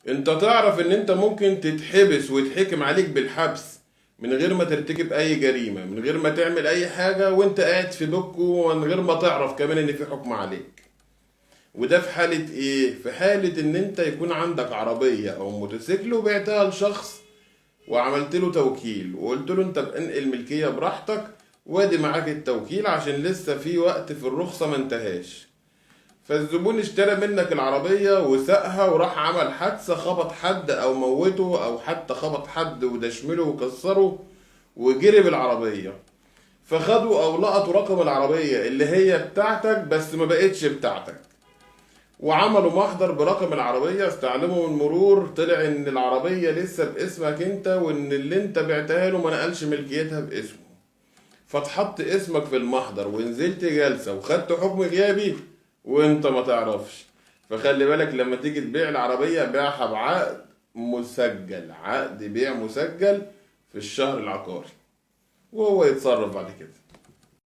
انت تعرف ان انت ممكن تتحبس ويتحكم عليك بالحبس من غير ما ترتكب اي جريمة، من غير ما تعمل اي حاجة، وانت قاعد في بيتكو ومن غير ما تعرف كمان ان في حكم عليك. وده في حالة ايه؟ في حالة ان انت يكون عندك عربية او موتوسيكل وبعتها لشخص وعملت له توكيل وقلت له انت بانقل ملكية براحتك وادي معاك التوكيل عشان لسه في وقت في الرخصة ما انتهاش. فالزبون اشترى منك العربية وسقها وراح عمل حادثة، خبط حد او موته او حتى خبط حد ودشمله وكسره وجري بالعربية، فخدوا او لقطوا رقم العربية اللي هي بتاعتك بس ما بقتش بتاعتك، وعملوا محضر برقم العربية، استعلموا من المرور، طلع ان العربية لسه باسمك انت وان اللي انت بعتها له ما نقلش ملكيتها باسمه، فتحط اسمك في المحضر ونزلت جلسة وخدت حكم غيابي وانت ما تعرفش. فخلي بالك لما تيجي تبيع العربية بيعها بعقد مسجل، عقد بيع مسجل في الشهر العقاري، وهو يتصرف بعد كده.